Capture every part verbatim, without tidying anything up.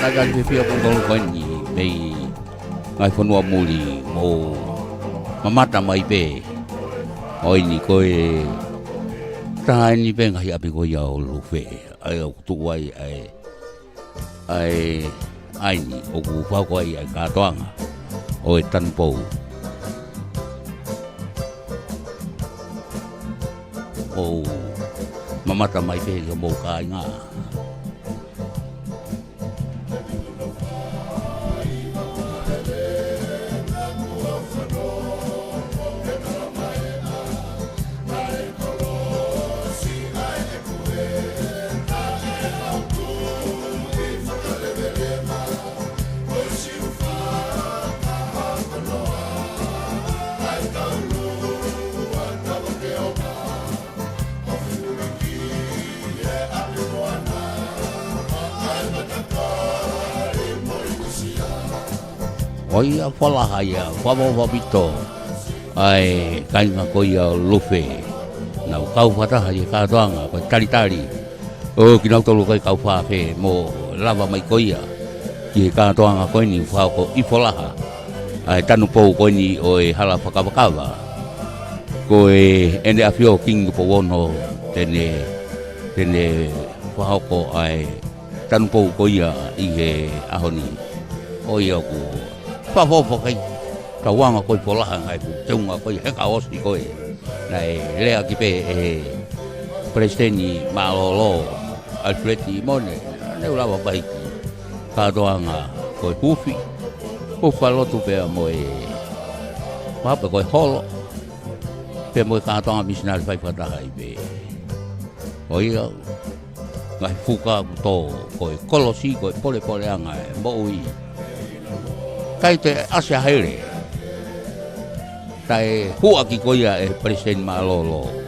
Tangataʻeiki fiefia, ko e kolo ko eni mei he ngaahi fonua muli, mou mamata mai pē. ʻA eni ko e taha eni pē ngaahi ʻapi ko ia ʻo Lufe. ʻA ia ʻoku tuʻu ai ʻa e, ʻa e, ʻa eni ʻoku fakahoko ai ʻa e kātoanga ʻo e tanupou. ʻOu mamata mai pē ki homou kāinga. ʻO ia, fakalahi ia, fakafetaʻi ʻaupito ʻa e kāinga ko ia ʻo Lufe. Nau kau fakataha ʻi he kātoanga, ko e talitali ʻo kinautolu ko e kau fafine mo lava mai ko ia ki he kātoanga ko eni fakahoko ʻi Folaha ʻa e tanupou ko eni ʻo e hala fakavakava. Ko e ʻEne ʻAfio Kingi Tupou Ono te ne, te ne fakahoko ʻa e tanupou ko ia ʻi he ʻaho ni. ʻO ia ʻoku fakafofonga ʻi he kātoanga ko ē ʻi Folaha, ngaahi fuʻu teunga ko ia he kuo ʻosi ko ē. Naʻe lea ki ai pē ʻe he Palesiteni Mālōlō, ʻAlifeleti Mone, naʻa ne lava mai ki he kātoanga ko e huufi, huufi fakalotu pea mo e, pea pē ko e holo, pea mo e kātoanga misinale fai fakataha ai pē. ʻO ia, ngaahi fuka kuo tō, ko e kolosi, ko e polepoleʻanga ʻo e moʻui. Kae ʻasi ʻa Hele, taʻe huʻaki ko ia ʻe he Palesiteni Mālōlō.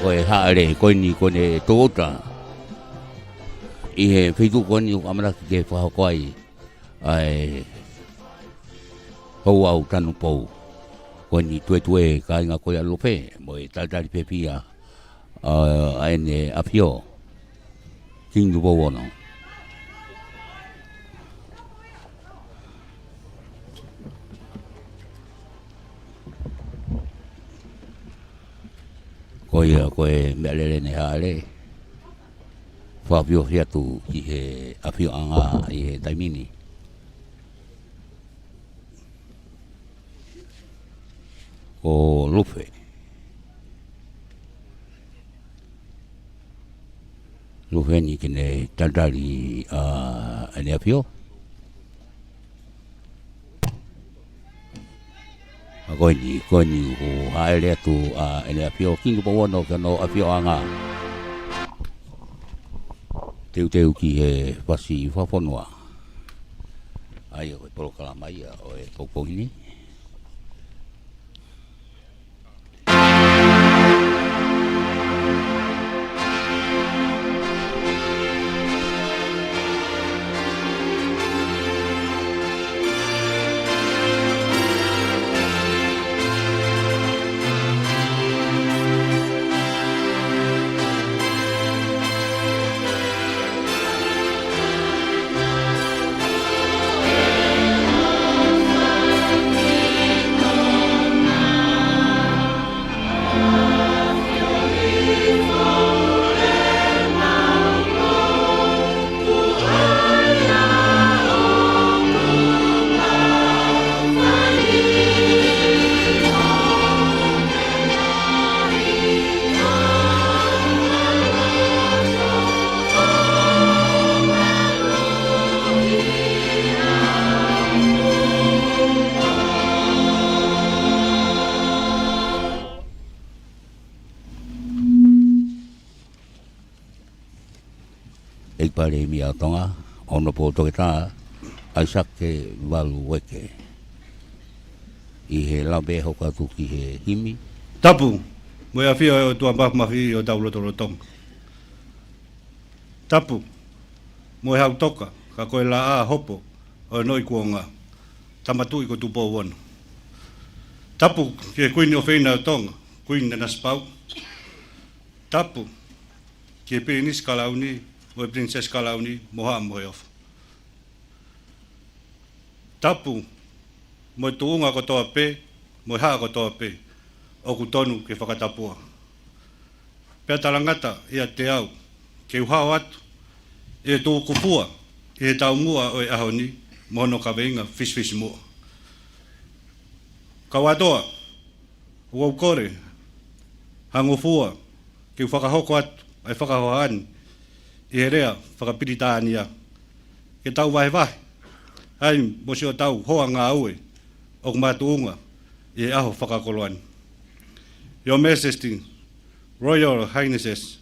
Ko e haʻele ko eni kuo ne tō atu. ʻI he feituʻu ko eni ʻoku ʻamanaki ke fakahoko ai ʻa e houau tanupou ko eni, tuetue kāinga ko ia Lufe mo e talitali fiefia ʻa ʻEne ʻAfio Kingi Tupou Ono. Ko ia ko e meʻalele ʻeni, hāʻele fakafiefia atu ki he ʻafioʻanga ʻi he taimi ni, ko Lufe. Lufe ni ke ne talitali ʻa ʻEne ʻAfio. ʻA, ko eni, ko eni ʻoku hāʻele atu ʻa ʻEne ʻAfio Kingi Tupou Ono ki hono ʻafioʻanga. Teuteu ki he fasi fakafonua. ʻA ia ko e polokalama ia ʻo e pongipongi ni. ʻEiki Palēmia ʻo Tonga, Honourable Toketā ʻAisake Valueke. ʻI he lau pē, hoko atu ki he himi. Tapu mo e ʻafio ʻa e ʻOtua Māfimafi ʻi hotau lotolotonga. Tapu mo e hau toka, ka ko e laʻā hopo ʻo e noʻi kuonga, Tama Tuʻi ko Tupou Ono. Tapu ki he Kuini ʻofeina ʻo Tonga, Kuini Nanasipauʻu. Tapu ki he Pilinisi Kalauni mo e Pilinisesi Kalauni, mo haʻa moheofo. Tapu mo e tuʻunga kotoa pē, mo e haʻa kotoa pē ʻoku tonu ke fakatapua. Pea talangata ʻiate au ke u hao atu ʻi he tukufua ʻi he taumuʻa ʻo e ʻaho ni mo hono kaveinga fisifisimuʻa. Kau ʻAtoa, ʻoku ou kole ha ngofua ke u fakahoko atu ʻa e fakahohaʻa ni ʻi he lea faka-Pilitānia, ke tau vahevahe ai mo siʻotau hoa ngāue ʻoku makatuʻunga ʻi he ʻaho fakakoloa ni. Your Majesty, Royal Highnesses,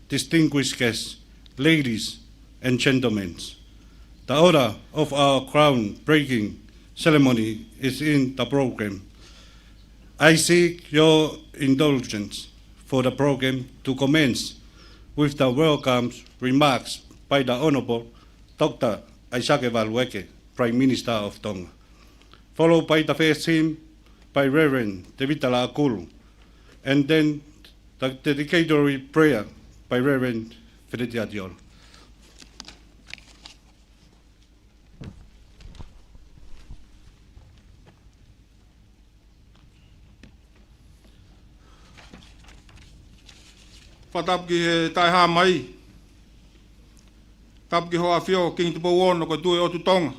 distinguished guests, ladies and gentlemen, the order of our groundbreaking ceremony is in the program. I seek your indulgence for the program to commence with the welcome remarks by the Honourable Doctor ʻAisake Valueke, Prime Minister of Tonga, followed by the first hymn by Reverend Tevita Laʻakulu, and then the dedicatory prayer by Reverend Feleti ʻAtiola. Fakatapu ki he taʻehāmai. Tapu ki Hoʻo ʻAfio Kingi Tupou Ono ko e Tuʻi ʻo e ʻOtu Tonga.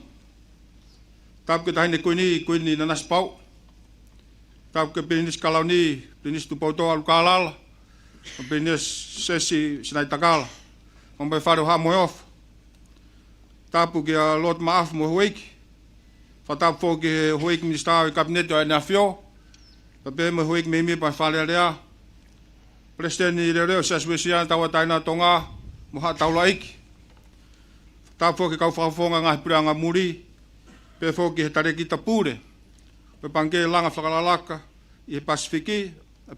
Tapu ki he Taʻahine Kuini, Kuini Nanasipauʻu. Tapu ki he Pilinisi Kalauni, Pilinisi Tupoutoʻa ʻUlukālala, mo e Pilinisesi Sinaitakala, mo e Fale ʻo Haʻa Moheofo. Tapu kia Lord Maʻafu mo e houʻeiki. Fakatapu foki ki he houʻeiki Minisitā ʻo e Kapineti ʻo ʻEne ʻAfio, pea pehē mo e houʻeiki mēmipa ʻo e Fale Alea, Palesiteni Leoleo ʻo e Siasi Uēsiliana Tauʻatāina ʻo Tonga, mo haʻa taulaʻeiki. Fakatapu foki ki he kau fakafofonga ngaahi puleʻanga muli, pehē foki ki he Talēkita Pule ʻo e Pangikē Langa Fakalalaka ʻi he Pasifiki, ʻa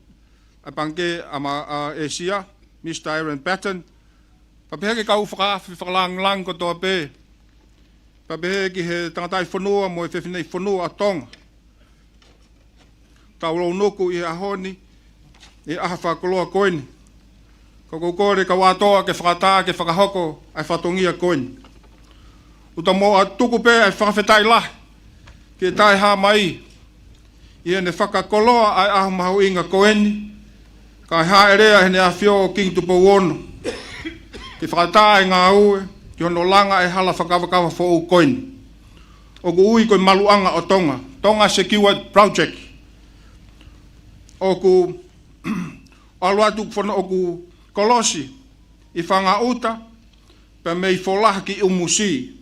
e Pangikē ʻa Ma-, ʻa ʻĒsia, Mr Aaron Patton, Pea pehē ki he kau fakaafe fakalāngilangi kotoa pē. Pea pehē ki he tangataʻi fonua mo e fefineʻi fonua ʻa Tonga. Tau lounuku ʻi he ʻaho ni, ʻi he ʻaho fakakoloa ko eni. Ka ʻoku ou kole kau ʻAtoa ke fakatā ke fakahoko ʻa e fatongia ko eni. ʻOku tau moʻua tuku pē ʻa e fakafetaʻi lahi ki he Taʻehāmai, ʻi heʻene fakakoloa ʻa e ʻaho mahuʻinga ko eni, kae hāʻele ai ʻEne ʻAfio ko Kingi Tupou Ono, ke fakatā e ngāue ki hono langa e hala fakakavakava foʻou ko eni. ʻOku ui ko e Maluʻanga ʻo Tonga, Tonga Secured Project. ʻOku ʻalu atu fono ʻoku kolosi ʻi Fangaʻuta, pea mei Folaha ki ʻUmusi.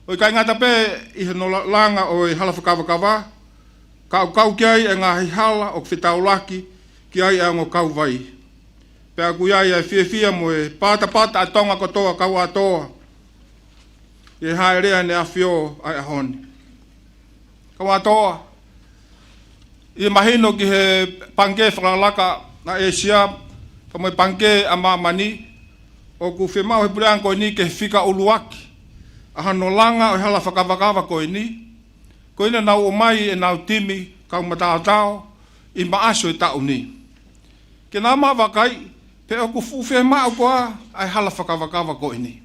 ʻOku ʻikai ngata pē ʻi hono la-, langa ʻo e hala fakakavakava, ka ʻoku kau ki ai e ngaahi hala ʻoku fetaulaki ki ai e ongo kauvai. Pea ʻoku ʻi ai e fiefia mo e patapata ʻa Tonga kotoa kau ʻAtoa, ʻi he hāʻele ʻEne ʻAfio ʻa e ʻaho ni. Kau ʻAtoa, ʻi he mahino ki he Pangikē Fakalakalaka ʻa ʻĒsia, pea mo e Pangikē ʻa Māmani, ʻoku fiemaʻu he puleʻanga ko eni ke fika ʻuluaki ʻa hono langa ʻo e hala fakakavakava ko eni, ko ia naʻa nau ʻomai ʻenau timi kau mataotao ʻi Maʻasi ʻo e taʻu ni. Ke nau maʻu vakai pe ʻoku fuʻu fiemaʻu koā ʻa e hala fakakavakava ko eni.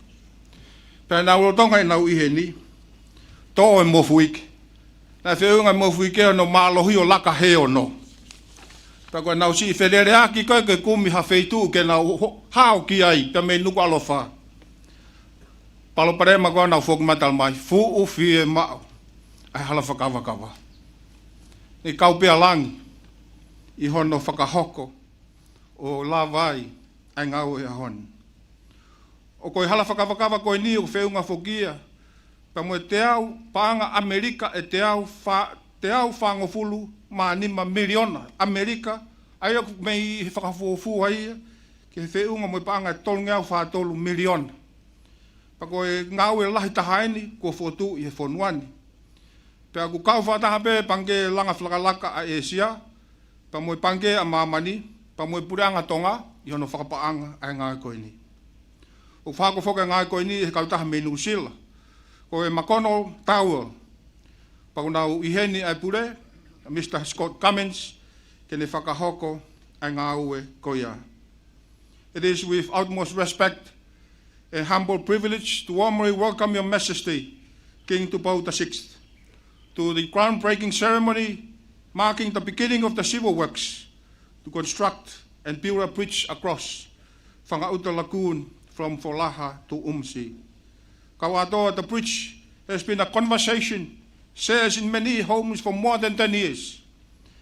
Pea nau lolotonga ʻenau ʻi heni, toʻo e mofuike. Naʻe feʻunga e mofuike hono mālohi ʻo laka he ono. Pea ko ʻenau siʻi feleleʻaki ko ē ke kumi ha feituʻu ke nau ho-, hao ki ai, pea mei Nukuʻalofa. Palopalema ko ē naʻa nau foki mai ʻo tala mai, fuʻu fiemaʻu ʻa e hala fakakavakava. Naʻe kau pē ʻa langi ʻi hono fakahoko ʻo lava ai ʻa e ngāue he ʻaho ni. ʻOku ʻi he hala fakakavakava ko eni ʻoku feʻunga foki ia pea mo e teau paʻanga ʻAmelika ʻe teau fā-, teau fāngofulu mā nima miliona ʻAmelika, ʻa ia ʻoku mei he fakafuofua ia ki he feʻunga mo e paʻanga ʻe tolungeau fā tolu miliona. Pea ko e ngāue lahi taha eni kuo fokotuʻu ʻi he fonua ni. Pea ʻoku kau fakataha pē Pangikē Langa Fakalakalaka ʻa ʻĒsia, pea mo e Pangikē ʻa Māmani, pea mo e Puleʻanga Tonga, ʻi hono fakapaʻanga ʻa e ngāue ko eni. ʻOku fakahoko foki e ngāue ko eni ʻe he kautaha mei Nuʻusila, ko e McConnell Towell. Pea ʻoku nau ʻi heni ʻa e pule, Mr Scott Cummins, ke ne fakahoko ʻa e ngāue ko ia. It is with utmost respect and humble privilege to warmly welcome Your Majesty, King Tupou the sixth, to the groundbreaking ceremony marking the beginning of the civil works to construct and build a bridge across Fangaʻuta Lagoon from Folaha to ʻUmusi. Kau ʻAtoa, the bridge has been a conversation shared in many homes for more than ten years,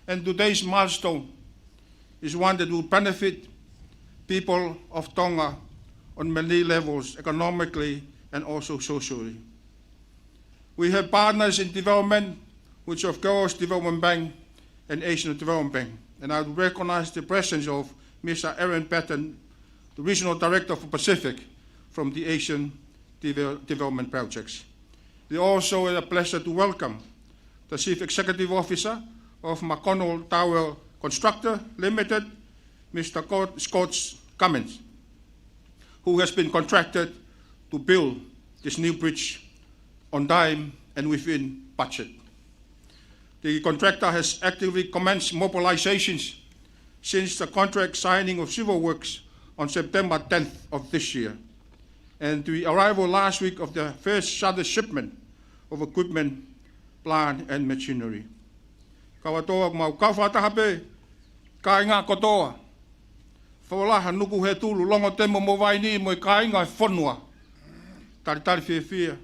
and today's milestone is one that will benefit people of Tonga on many levels, economically and also socially. We have partners in development, which of course Development Bank and Asian Development Bank. And I would recognize the presence of Mr Aaron Patton, the Regional Director for Pacific from the Asian Devel-, Development Projects. It is also a pleasure to welcome the Chief Executive Officer of McConnell Towell Constructor Limited, Mr Scott, Scott Cummins, who has been contracted to build this new bridge on time and within budget. The contractor has actively commenced mobilizations since the contract signing of civil works on September tenth of this year, and the arrival last week of the first charter shipment of equipment, plant and machinery. Kau ʻAtoa, mau kau fakataha pē kāinga kotoa, Folaha, Nukuhetulu, Longotemo mo Vainī mo e kāinga e fonua. Talitali fiefia,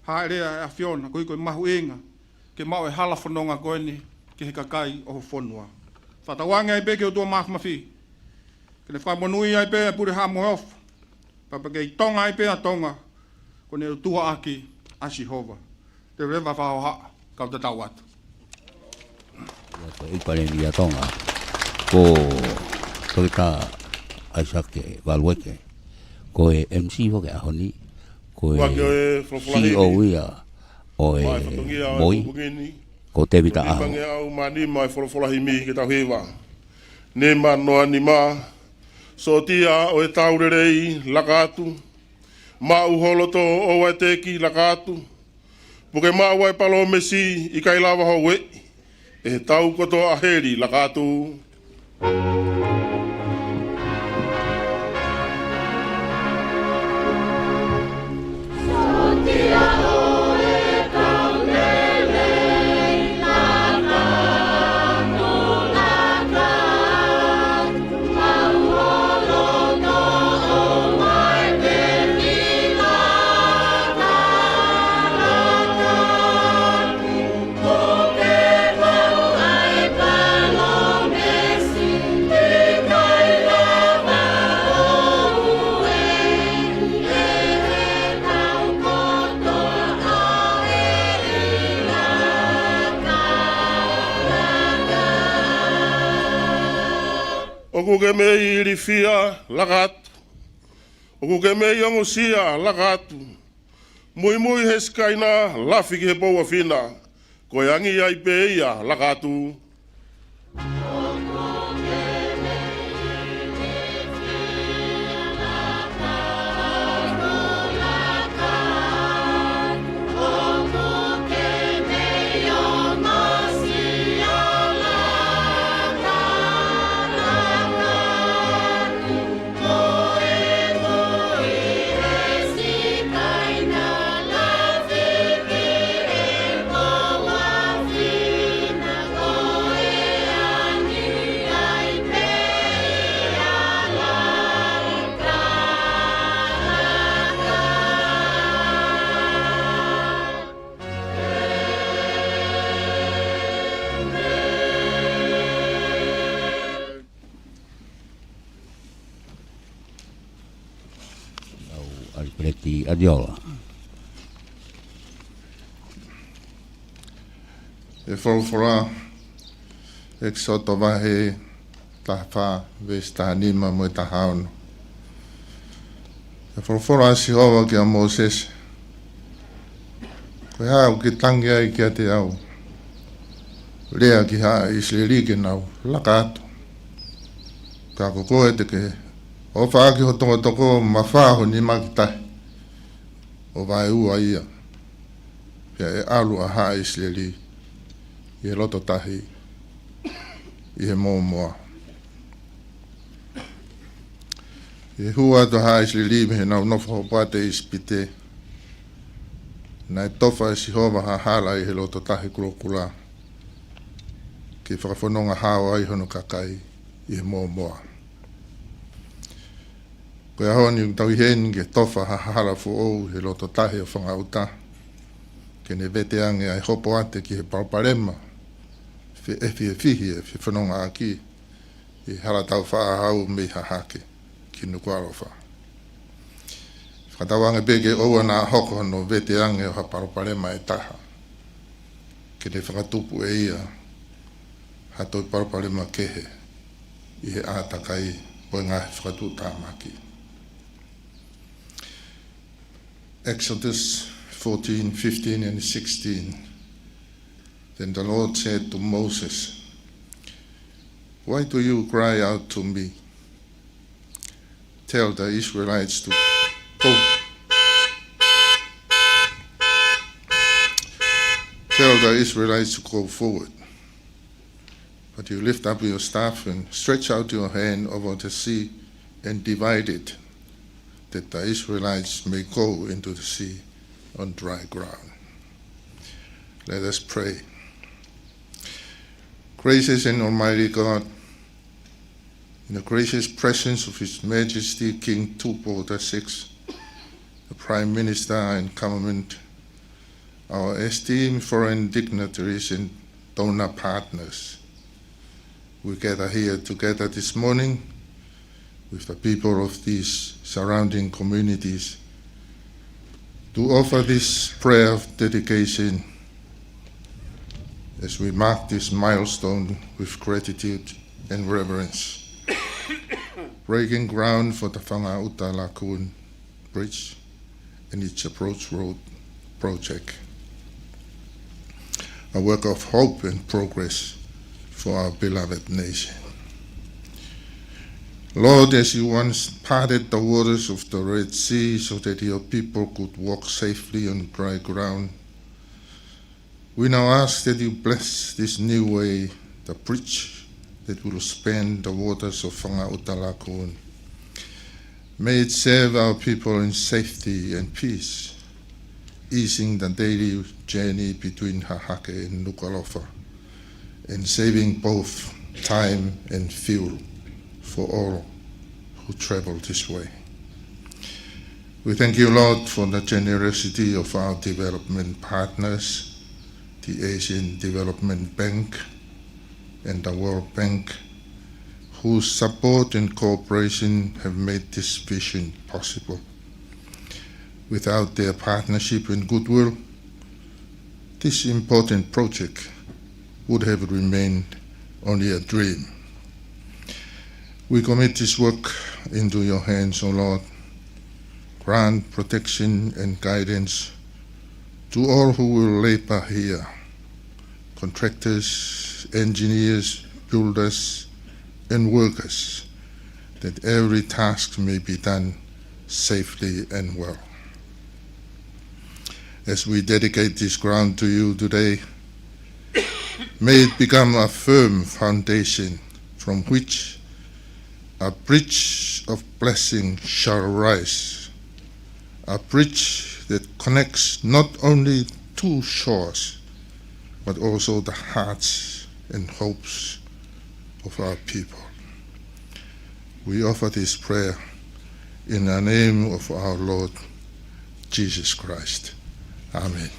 hāʻele ʻa e ʻAfiona, koeʻuhi ko e mahuʻinga ke maʻu e hala fononga ko eni ki he kakai ʻo e fonua. Fakatauange ai pē ki he ʻOtua Māfimafi ke ne fakamonūʻia ai pē ʻa e Pule Haʻa Moheofo, pea pehē ki Tonga ai pē ʻa Tonga, ko ʻene ʻOtua ʻaki ʻa Sihova. Te u leva fakahohaʻa, kau tatau atu. Ia ko e ʻEiki Palēmia Tonga, ko Toketā ʻAisake Valueke, ko e M C foki ʻo e ʻaho ni, ko e Ua ke ʻo e folofola C E O himi. Ia ʻo e Mai fatongia ʻo e Moi, kupu ni. Ko Tevita Ko Aho. Nipange au mā nima e folofola himi ke tau hiva. Nima noa nima, Sōtia ʻo e tau lelei, laka atu. Maʻu ho loto ʻo e teki, laka atu. Puke maʻu ʻa e palōmesi, ʻikai lava houeʻi ʻe he tau kotoa ʻa heli, laka atu. ʻOku ke mei ilifia, laka atu. ʻOku ke mei ongosia, laka atu. Muimui Hesikaina, lafi ki he pou ʻa Fina. Ko e angi ai pē ia, laka atu. ʻAlipeleti ʻAniola. ʻE folofola, ʻEkisoto vahe taha fā, veesi taha nima mo e taha ono. ʻE folofola ʻa Sihova kia Mōsese, Ko e hā ʻoku ke tangi ai kiate au? Lea ki haʻa ʻIsileli ke nau laka atu. Ka ko koe te ke ʻofa ʻaki ho tokotoko, mafā ho nima ki tahi, ʻo vaeua ia. Pea ʻe ʻalu ʻa haʻa ʻIsileli ʻi he loto tahi ʻi he mōmoa. ʻI he hū atu ʻa haʻa ʻIsileli mei heʻenau nofo hopoate ʻi ʻIsipite, naʻe tofa ʻe Sihova ha hala ʻi he loto tahi kulokula, ke fakafononga hao ai hono kakai ʻi he mōmoa. Ko e ʻaho ni ʻoku tau ʻi heni ke tofa ha hala foʻou he loto tahi ʻo Fangaʻuta, ke ne vete ange ʻa e hopoate ki he palopalema fe-, ʻe fie fihi ʻe fefonongaʻaki ʻi he hala tau faʻahau mei Hahake ki Nukuʻalofa. Fakatauange pē ke ʻoua naʻa hoko hono vete ange ʻo ha palopalema ʻe taha, ke ne fakatupu ʻe ia ha toe palopalema kehe ʻi he ʻātakai mo e ngaahi fakatuʻutāmaki. Exodus fourteen, fifteen and sixteen. Then the Lord said to Moses, "Why do you cry out to me? Tell the Israelites to go. Tell the Israelites to go forward. But you lift up your staff and stretch out your hand over the sea and divide it, that the Israelites may go into the sea on dry ground." Let us pray. Gracious and Almighty God, in the gracious presence of His Majesty King Tupou the Sixth, the Prime Minister and government, our esteemed foreign dignitaries and donor partners, we gather here together this morning with the people of these surrounding communities to offer this prayer of dedication as we mark this milestone with gratitude and reverence. Breaking ground for the Fangaʻuta Lagoon Bridge and its approach road project, a work of hope and progress for our beloved nation. Lord, as you once parted the waters of the Red Sea so that your people could walk safely on dry ground, we now ask that you bless this new way, the bridge that will span the waters of Fangaʻuta Lagoon. May it serve our people in safety and peace, easing the daily journey between Hahake and Nukuʻalofa, and saving both time and fuel for all who travel this way. We thank you, Lord, for the generosity of our development partners, the Asian Development Bank and the World Bank, whose support and cooperation have made this vision possible. Without their partnership and goodwill, this important project would have remained only a dream. We commit this work into your hands, O Lord. Grant protection and guidance to all who will labor here, contractors, engineers, builders, and workers, that every task may be done safely and well. As we dedicate this ground to you today, may it become a firm foundation from which a bridge of blessing shall rise, a bridge that connects not only two shores, but also the hearts and hopes of our people. We offer this prayer in the name of our Lord Jesus Christ. Amen.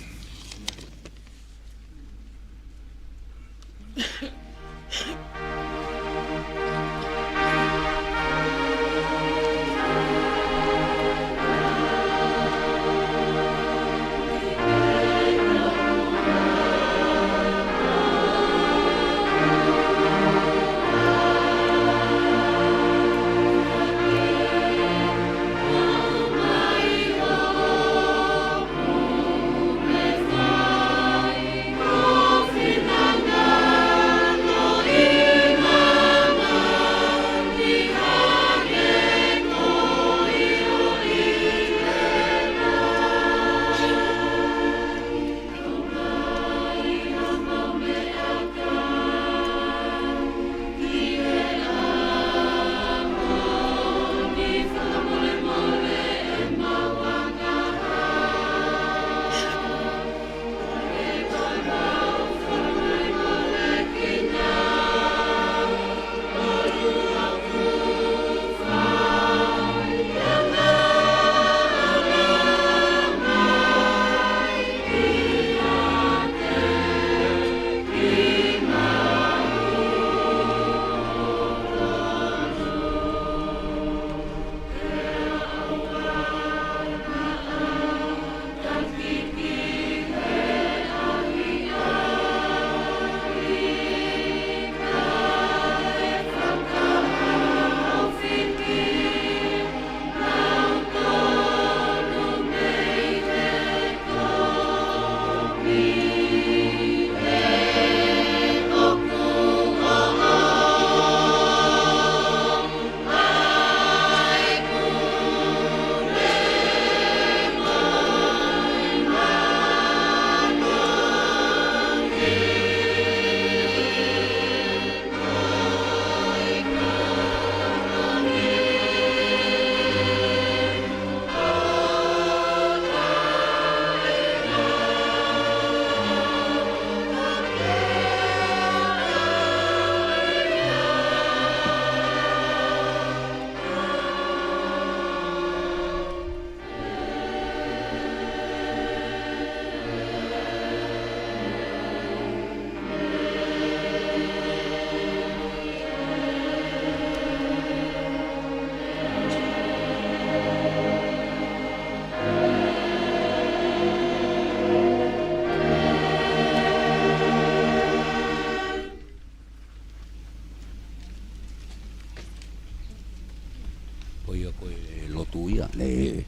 Ko ia ko e lotu ia, ne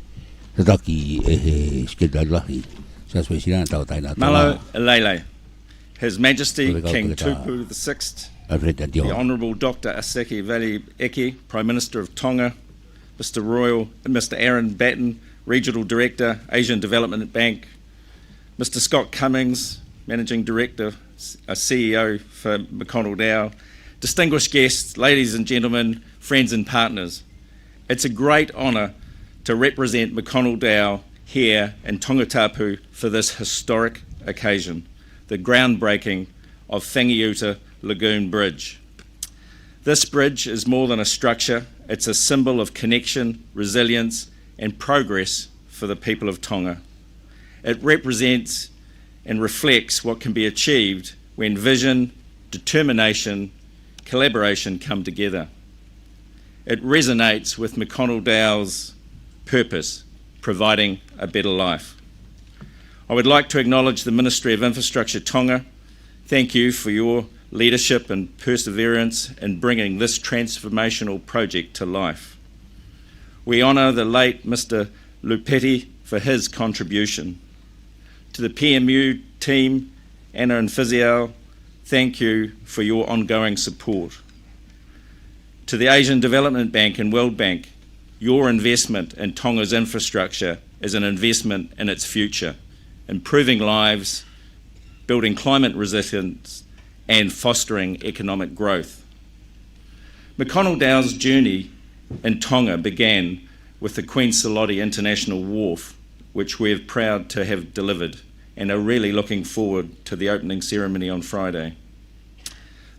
tataki ʻe he Sekelitali Lahi, Siasi Uēsiliana Tauʻatāina ʻo Tonga. Mālō e lailai. His Majesty King Tupou the Sixth Alfred Ationa. The Honourable Doctor Asake Valieke, Prime Minister of Tonga, Mister Royal, Mister Aaron Batten, Regional Director, Asian Development Bank, Mister Scott Cummings, Managing Director, uh, C E O for McConnell Dowell, distinguished guests, ladies and gentlemen, friends and partners. It's a great honour to represent McConnell Dowell here in Tongatapu for this historic occasion, the groundbreaking of Whangiuta Lagoon Bridge. This bridge is more than a structure, it's a symbol of connection, resilience, and progress for the people of Tonga. It represents and reflects what can be achieved when vision, determination, collaboration come together. It resonates with McConnell Dowell's purpose, providing a better life. I would like to acknowledge the Ministry of Infrastructure Tonga. Thank you for your leadership and perseverance in bringing this transformational project to life. We honour the late Mister Lupeti for his contribution. To the P M U team, Anna and Fiziel, thank you for your ongoing support. To the Asian Development Bank and World Bank, your investment in Tonga's infrastructure is an investment in its future, improving lives, building climate resilience, and fostering economic growth. McConnell Dowell's journey in Tonga began with the Queen Salote International Wharf, which we are proud to have delivered and are really looking forward to the opening ceremony on Friday.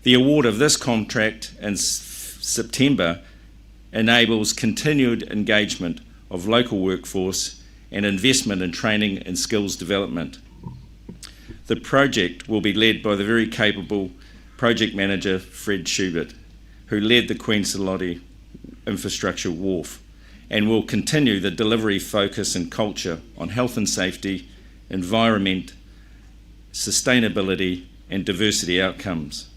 The award of this contract in S-, September enables continued engagement of local workforce and investment in training and skills development. The project will be led by the very capable project manager, Fred Schubert, who led the Queen Salote Infrastructure Wharf, and will continue the delivery focus and culture on health and safety, environment, sustainability, and diversity outcomes.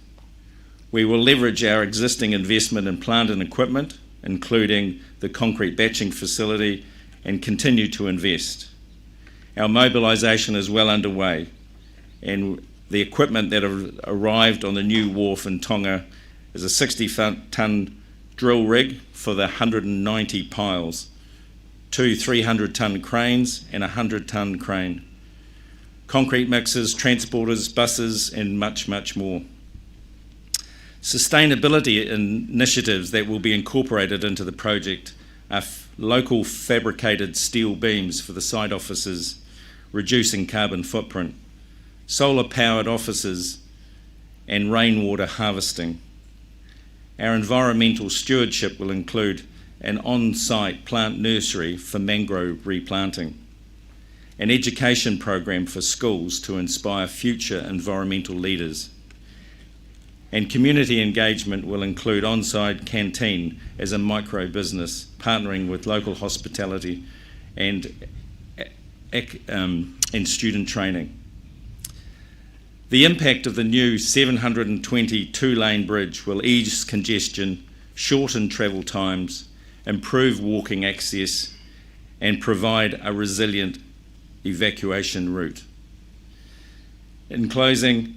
We will leverage our existing investment in plant and equipment, including the concrete batching facility, and continue to invest. Our mobilisation is well underway, and the equipment that have arrived on the new wharf in Tonga is a sixty tonne drill rig for the hundred and ninety piles, two three hundred tonne cranes and a hundred tonne crane, concrete mixers, transporters, buses, and much, much more. Sustainability initiatives that will be incorporated into the project are f-, local fabricated steel beams for the site offices, reducing carbon footprint, solar-powered offices, and rainwater harvesting. Our environmental stewardship will include an on-site plant nursery for mangrove replanting, an education program for schools to inspire future environmental leaders, and community engagement will include on-site canteen as a micro-business, partnering with local hospitality and ac-, um, and student training. The impact of the new seven hundred and twenty two-lane bridge will ease congestion, shorten travel times, improve walking access, and provide a resilient evacuation route. In closing,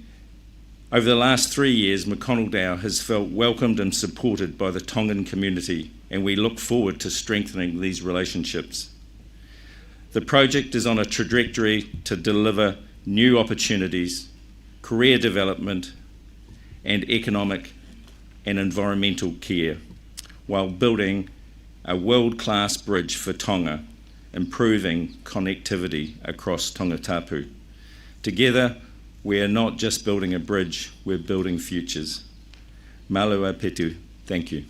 over the last three years, McConnell Dowell has felt welcomed and supported by the Tongan community, and we look forward to strengthening these relationships. The project is on a trajectory to deliver new opportunities, career development, and economic and environmental care, while building a world-class bridge for Tonga, improving connectivity across Tongatapu. Together, we are not just building a bridge, we're building futures. Mālō ʻaupito. Thank you.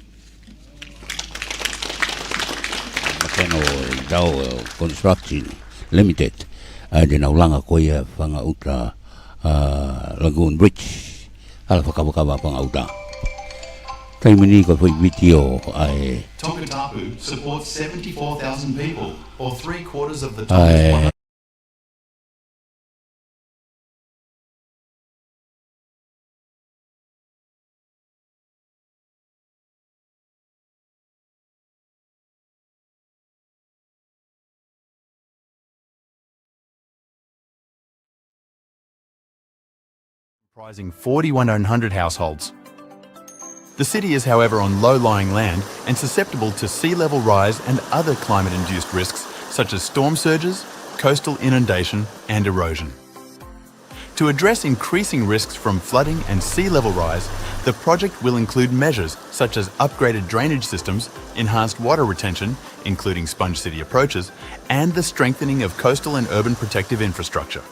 McConnell Dowell Construction Limited. ʻA ia te nau langa ko ia Whangaʻuta, ʻa, Lagoon Bridge. Hala fakavakava Whangaʻuta. Taimi ni ko e foʻi vitiō ʻa e Tongatapu supports seventy-four thousand people, or three quarters of the ʻa e Tonga's comprising forty-one hundred households. The city is, however, on low-lying land and susceptible to sea level rise and other climate-induced risks such as storm surges, coastal inundation, and erosion. To address increasing risks from flooding and sea level rise, the project will include measures such as upgraded drainage systems, enhanced water retention, including sponge city approaches, and the strengthening of coastal and urban protective infrastructure.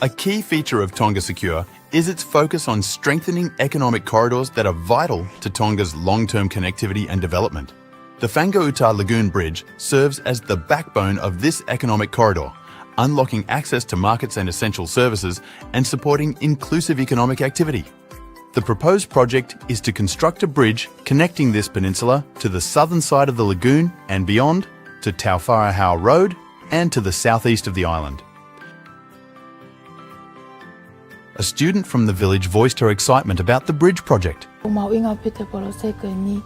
A key feature of Tonga Secure is its focus on strengthening economic corridors that are vital to Tonga's long-term connectivity and development. The Fanga'uta Lagoon Bridge serves as the backbone of this economic corridor, unlocking access to markets and essential services and supporting inclusive economic activity. The proposed project is to construct a bridge connecting this peninsula to the southern side of the lagoon and beyond, to Taufarahau Road and to the southeast of the island. A student from the village voiced her excitement about the bridge project. ʻOku mahuʻinga ʻaupito e poloseki ko eni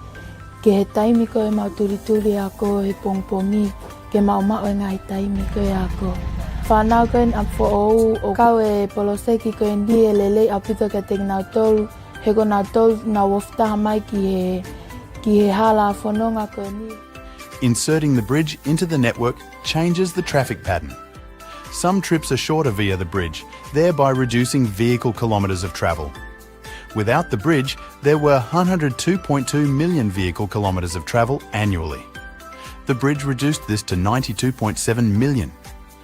ki he taimi ko ē ʻemau tulituli ako he pongipongi, ke mau maʻu e ngaahi taimi ko ē ako. Fānau ko eni ʻapi foʻou ʻoku kau e poloseki ko eni ʻo lelei ʻaupito kiate kinautolu, he ko kinautolu naʻa nau ofi taha mai ki he, ki he hala fononga ko eni. Inserting the bridge into the network changes the traffic pattern. Some trips are shorter via the bridge, thereby reducing vehicle kilometres of travel. Without the bridge, there were one hundred two point two million vehicle kilometres of travel annually. The bridge reduced this to ninety-two point seven million.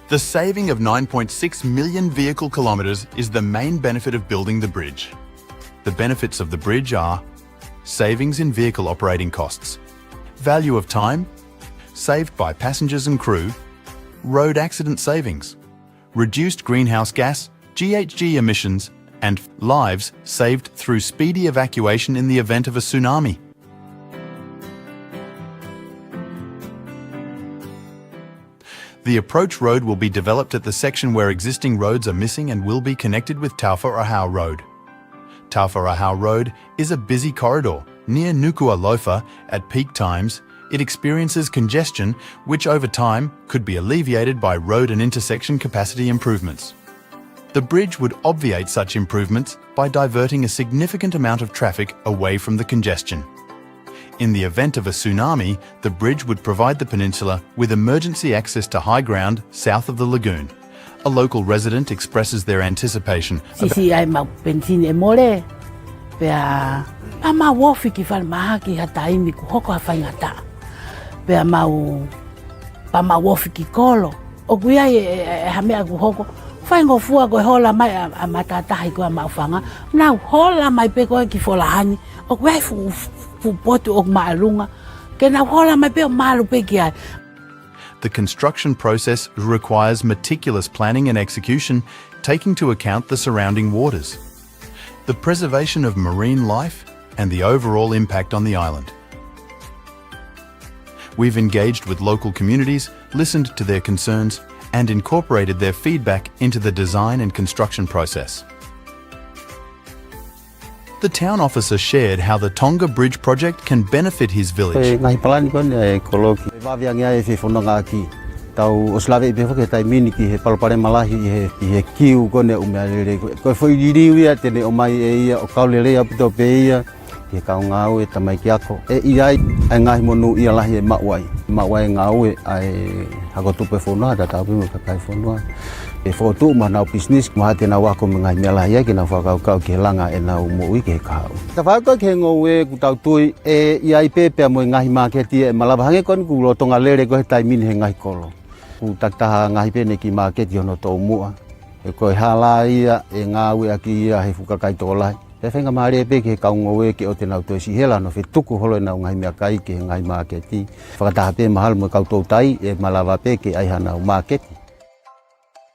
The saving of nine point six million vehicle kilometres is the main benefit of building the bridge. The benefits of the bridge are savings in vehicle operating costs, value of time, saved by passengers and crew, road accident savings, reduced greenhouse gas, G H G emissions, and lives saved through speedy evacuation in the event of a tsunami. The approach road will be developed at the section where existing roads are missing and will be connected with Taufarahau Road. Taufarahau Road is a busy corridor near Nukuʻalofa. At peak times, it experiences congestion, which over time could be alleviated by road and intersection capacity improvements. The bridge would obviate such improvements by diverting a significant amount of traffic away from the congestion. In the event of a tsunami, the bridge would provide the peninsula with emergency access to high ground south of the lagoon. A local resident expresses their anticipation about Siʻisiʻi ai ʻemau penisini ʻe mole, pea, pea mau ofi ki falemahaki ha taimi kuo hoko ha faingataʻa. Pea mau, pea mau ofi ki kolo. ʻOku ʻi ai e, e, e, ha meʻa kuo hoko. Faingofua ko e hola mai ʻa, ʻa matātahi ko ē ʻa Maʻufanga. Nau hola mai pē ko ē ki Folahani. ʻOku ʻi ai e fuʻu, fuʻu potu ʻoku māʻolunga. Ke nau hola mai pē ʻo malu pē ki ai. The construction process requires meticulous planning and execution, taking into account the surrounding waters, the preservation of marine life, and the overall impact on the island. We've engaged with local communities, listened to their concerns, and incorporated their feedback into the design and construction process. The town officer shared how the Tonga Bridge project can benefit his village. Ko e ngaahi palani ko eni ʻa e kolo ki. ʻE vave ange ai e fefonongaʻaki. Tau ʻosi lave pē foki he taimi ni ki he palopalema lahi ʻi he, ʻi he kiu ko eni ʻa e ʻumealele. Ko e, ko e foʻi liliu ia te ne ʻomai ʻe ia ʻo kau lelei ʻaupito pē ia ki he kau ngāue, tamaiki ako. ʻE ʻi ai ʻa e ngaahi monūʻia lahi ʻe maʻu ai. Maʻu ai e ngāue ʻa e hako tupu e fonua, tatau pē mo e kakai e fonua. ʻE fokotuʻu mo ʻenau business, mo ha te nau ako mo e ngaahi meʻa lahi ai ke nau fakakaukau ki he langa ʻenau moʻui ki he kahaʻu. Ka fai ko ē ki he ngoue ʻoku tau tui ʻe ʻi ai pē pea mo e ngaahi māketi ʻe malava hangē ko eni kuo lolotonga lele ko ē he taimi ni he ngaahi kolo. Kuo takitaha ngaahi pē ʻene kiʻi māketi hono toʻomuʻa. He ko e hala ia ʻe ngāueʻaki ia he fuʻu kakai tokolahi. Pea faingamālie pē ki he kau ngoue ke ʻoua te nau toe siʻi hela hono fetuku holo ʻenau ngaahi meʻakai ki he ngaahi māketi. Fakataha pē mahalo mo e kau toutai ʻe malava pē ke ʻi ai haʻanau māketi.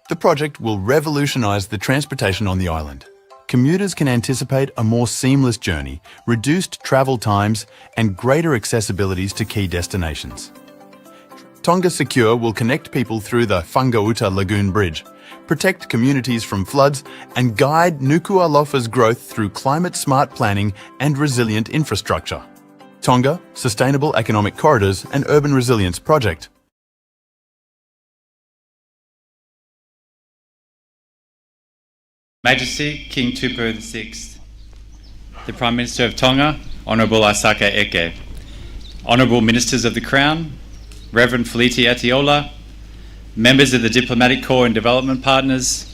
The project will revolutionise the transportation on the island. Commuters can anticipate a more seamless journey, reduced travel times, and greater accessibilities to key destinations. Tonga Secure will connect people through the Fanga'uta Lagoon Bridge, protect communities from floods, and guide Nukuʻalofa's growth through climate-smart planning and resilient infrastructure. Tonga, Sustainable Economic Corridors and Urban Resilience Project. Majesty King Tupou the sixth, the Prime Minister of Tonga, Honourable Asaka Eke, Honourable Ministers of the Crown, Reverend Feleti Atiola, members of the Diplomatic Corps and Development Partners,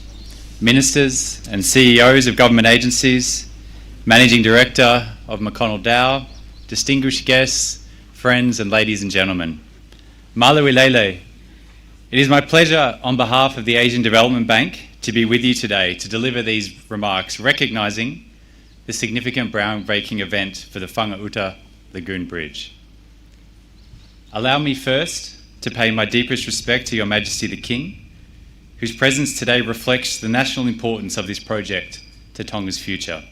Ministers and C E Os of government agencies, Managing Director of McConnell Dowell, distinguished guests, friends and ladies and gentlemen. Mālō e lelei. It is my pleasure on behalf of the Asian Development Bank to be with you today to deliver these remarks, recognising the significant groundbreaking event for the Whangaʻuta Lagoon Bridge. Allow me first to pay my deepest respect to Your Majesty the King, whose presence today reflects the national importance of this project to Tonga's future.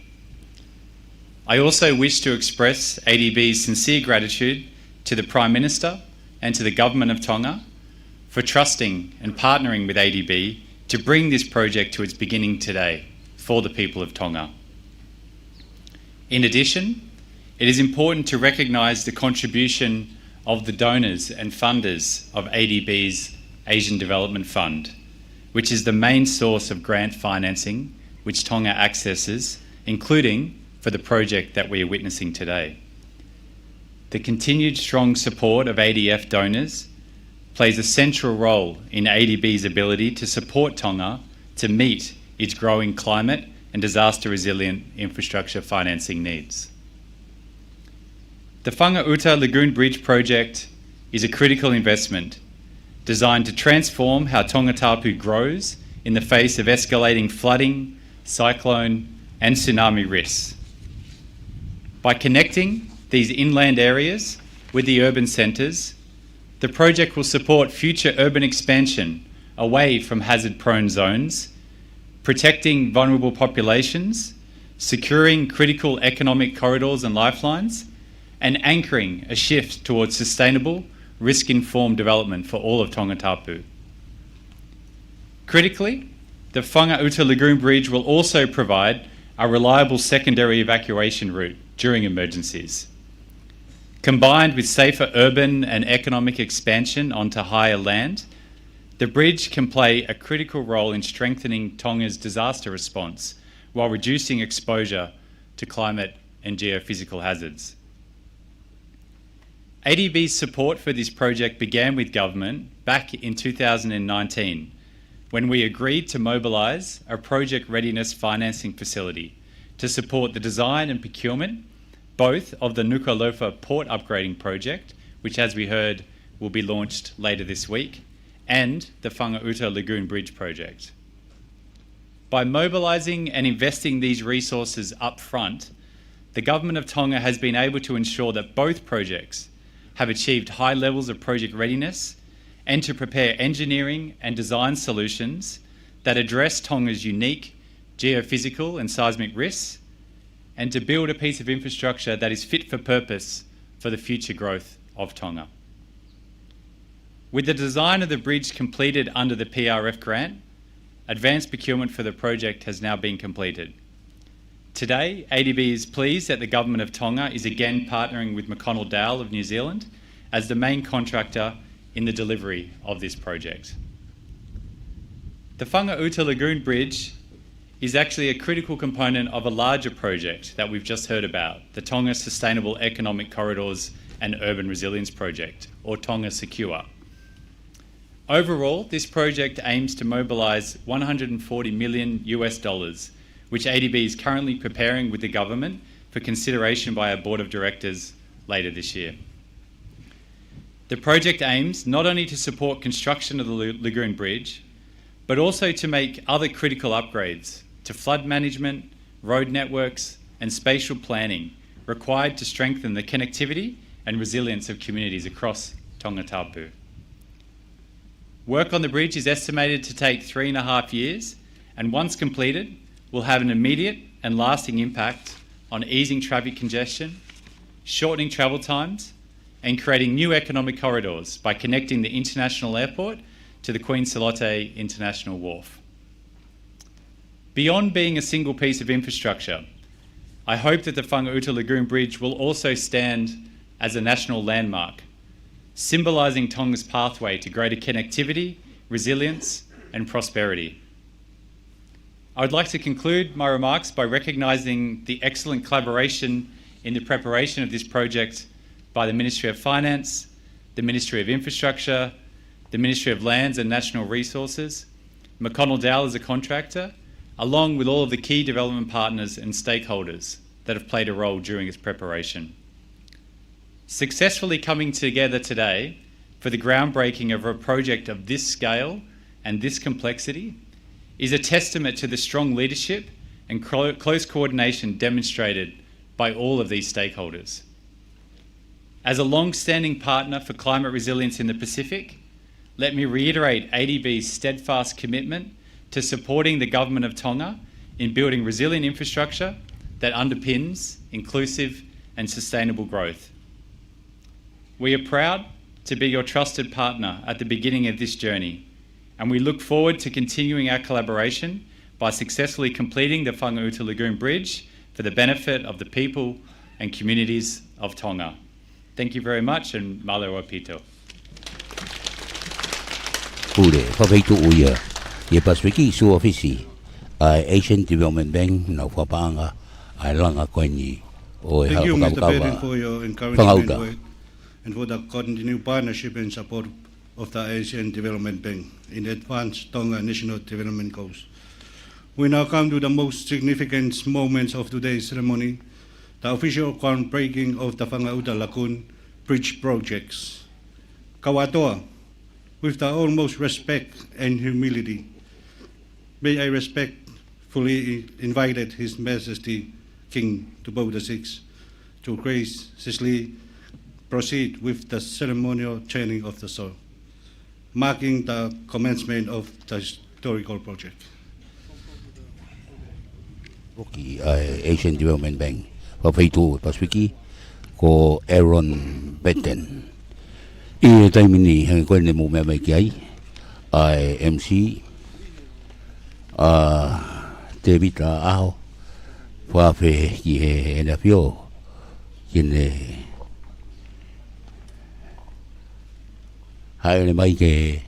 I also wish to express A D B's sincere gratitude to the Prime Minister and to the Government of Tonga for trusting and partnering with A D B to bring this project to its beginning today for the people of Tonga. In addition, it is important to recognise the contribution of the donors and funders of A D B's Asian Development Fund, which is the main source of grant financing which Tonga accesses, including for the project that we are witnessing today. The continued strong support of A D F donors plays a central role in A D B's ability to support Tonga to meet its growing climate and disaster resilient infrastructure financing needs. The Whangaʻuta Lagoon Bridge project is a critical investment designed to transform how Tongatapu grows in the face of escalating flooding, cyclone and tsunami risks. By connecting these inland areas with the urban centres, the project will support future urban expansion away from hazard-prone zones, protecting vulnerable populations, securing critical economic corridors and lifelines, and anchoring a shift towards sustainable, risk-informed development for all of Tongatapu. Critically, the Whangaʻuta Lagoon Bridge will also provide a reliable secondary evacuation route during emergencies. Combined with safer urban and economic expansion onto higher land, the bridge can play a critical role in strengthening Tonga's disaster response while reducing exposure to climate and geophysical hazards. A D B's support for this project began with government back in two thousand and nineteen, when we agreed to mobilise a project readiness financing facility to support the design and procurement both of the Nukuʻalofa Port Upgrading Project, which, as we heard, will be launched later this week, and the Whangaʻuta Lagoon Bridge Project. By mobilising and investing these resources up front, the Government of Tonga has been able to ensure that both projects have achieved high levels of project readiness and to prepare engineering and design solutions that address Tonga's unique geophysical and seismic risks, and to build a piece of infrastructure that is fit for purpose for the future growth of Tonga. With the design of the bridge completed under the P R F grant, advanced procurement for the project has now been completed. Today, A D B is pleased that the Government of Tonga is again partnering with McConnell Dowell of New Zealand as the main contractor in the delivery of this project. The Whangaʻuta Lagoon Bridge is actually a critical component of a larger project that we've just heard about, the Tonga Sustainable Economic Corridors and Urban Resilience Project, or Tonga Secure. Overall, this project aims to mobilise one hundred and forty million U S dollars, which A D B is currently preparing with the government for consideration by our Board of Directors later this year. The project aims not only to support construction of the Lagoon Bridge, but also to make other critical upgrades to flood management, road networks, and spatial planning required to strengthen the connectivity and resilience of communities across Tongatapu. Work on the bridge is estimated to take three and a half years, and once completed, will have an immediate and lasting impact on easing traffic congestion, shortening travel times, and creating new economic corridors by connecting the international airport to the Queen Salote International Wharf. Beyond being a single piece of infrastructure, I hope that the Whangaʻuta Lagoon Bridge will also stand as a national landmark, symbolising Tonga's pathway to greater connectivity, resilience and prosperity. I would like to conclude my remarks by recognising the excellent collaboration in the preparation of this project by the Ministry of Finance, the Ministry of Infrastructure, the Ministry of Lands and National Resources, McConnell Dowell as a contractor, along with all of the key development partners and stakeholders that have played a role during its preparation. Successfully coming together today for the groundbreaking of a project of this scale and this complexity is a testament to the strong leadership and clo-, close coordination demonstrated by all of these stakeholders. As a long-standing partner for climate resilience in the Pacific, let me reiterate A D B's steadfast commitment to supporting the Government of Tonga in building resilient infrastructure that underpins inclusive and sustainable growth. We are proud to be your trusted partner at the beginning of this journey, and we look forward to continuing our collaboration by successfully completing the Whangaʻuta Lagoon Bridge for the benefit of the people and communities of Tonga. Thank you very much, and mālō ʻaupito. Pule, fakafeituʻu ia ʻi he Pasifiki, sio ʻosi ʻa e Asian Development Bank, nau fakapaʻanga ʻa e langa ko eni ʻo e Thank you, Mister Fakakava President, for your encouragement Whangaʻuta. Word and for the continued partnership and support of the Asian Development Bank in advance Tonga National Development Goals. We now come to the most significant moments of today's ceremony, the official groundbreaking of the Whangaʻuta Lagoon Bridge projects. Kau ʻAtoa, with the utmost respect and humility, may I respectfully invited His Majesty King Tupou the Sixth to graciously proceed with the ceremonial turning of the sword, marking the commencement of the historical project. Foki ʻa e Asian Development Bank, fakafeituʻu Pasifiki, ko Aaron Benton. ʻI he taimi ni, hangē ko eni mou meʻa mai ki ai, ʻa e M C, ʻa Tevita ʻAho, fakafeʻao ki heʻene ʻAfio, ki heʻene hāʻele mai ke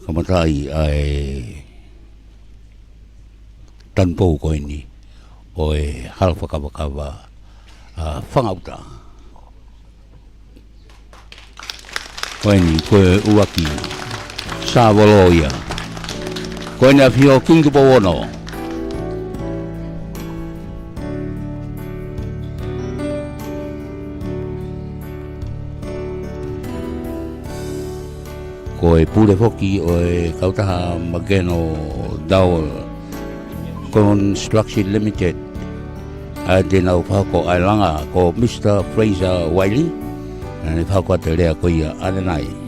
kamataʻi ʻa e tanupou ko eni ʻo e hala fakakavakava ʻa Whangaʻuta. Ko eni, ko e ʻuluaki sāvolo ia. Ko ʻEne ʻAfio King Tupou Ono. Ko e pule foki ʻo e kautaha McConnell Dowell Construction Limited, ʻa ia te nau fakahoko ʻa e langa, ko Mister Fraser Wiley, naʻa ne fakahoko atu e lea ko ia ʻanenai.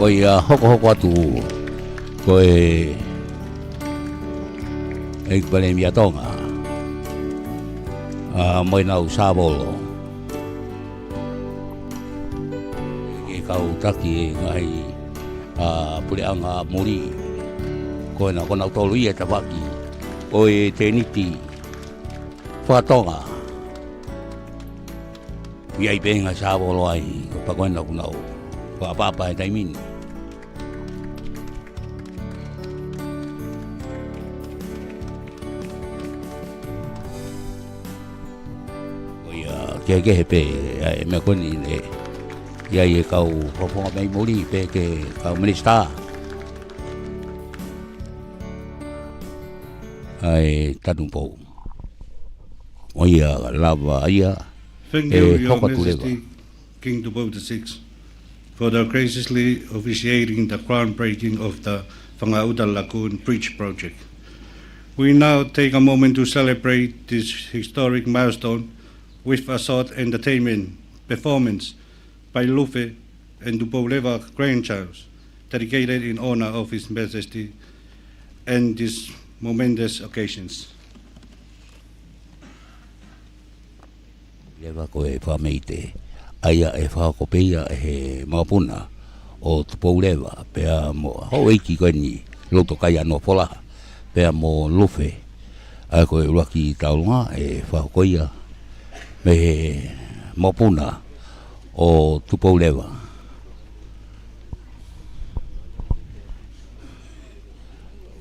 Ko ia hokohoko atu ko e ʻEiki Palēmia Tonga, ʻa, mo ʻenau sāvolo. Ke kau taki e ngaahi, ʻa, puleʻanga muli. Ko ena, ko nautolu ia tafaʻaki ʻo e tēniti faka-Tonga. ʻI ai pē ngaahi sāvolo ai, ko pea ko ena kuo nau fakaʻapaʻapa he taimi ni. Ko ia, kehekehe pē ʻa e meʻa ko eni ʻe ʻi ai e kau fakafofonga mei muli pē ki he kau minisitā ʻa e tanupou. ʻO ia lava ia. Thank you, Your Majesty, King Tupou the Sixth, for the graciously officiating the groundbreaking of the Whangaʻuta Lagoon Bridge project. We now take a moment to celebrate this historic milestone with a short entertainment performance by Lufe and Tupouleva grandchilds, dedicated in honor of His Majesty and these momentous occasions. Leva ko e fakameite. ʻA ia ʻe fakahoko pē ia ʻe he mokopuna ʻo Tupouleva, pea mo houʻeiki ko eni Loto Kaianoa Folaha, pea mo Lufe. ʻA ia ko e ʻuluaki tauʻolunga ʻe fakahoko ia mei he mokopuna ʻo Tupouleva.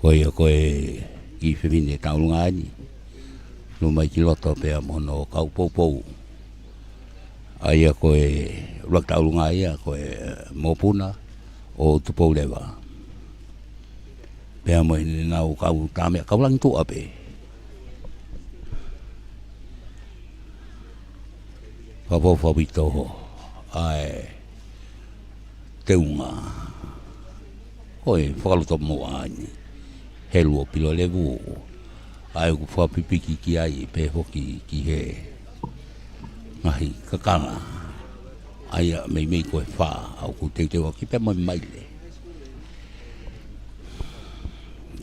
Ko ia ko e kiʻi fefine tauʻolunga eni. Luma mai ki loto pea mo hono kau poupou. ʻA ia ko e ʻuluaki tauʻolunga ia ko e mokopuna ʻo Tupouleva. Pea mo ʻenau kau tā meʻa kau langi tuʻa pē. Fakafokifā ʻaupito ʻa e teunga. Ko e fakalotomuʻa eni. Helu ʻo Pilolevu. ʻA ia ʻoku fakapipiki ki ai pē foki ki he ngaahi kakanga. ʻA ia meimei ko e fā ʻoku teuteu ʻaki pē mo e maile.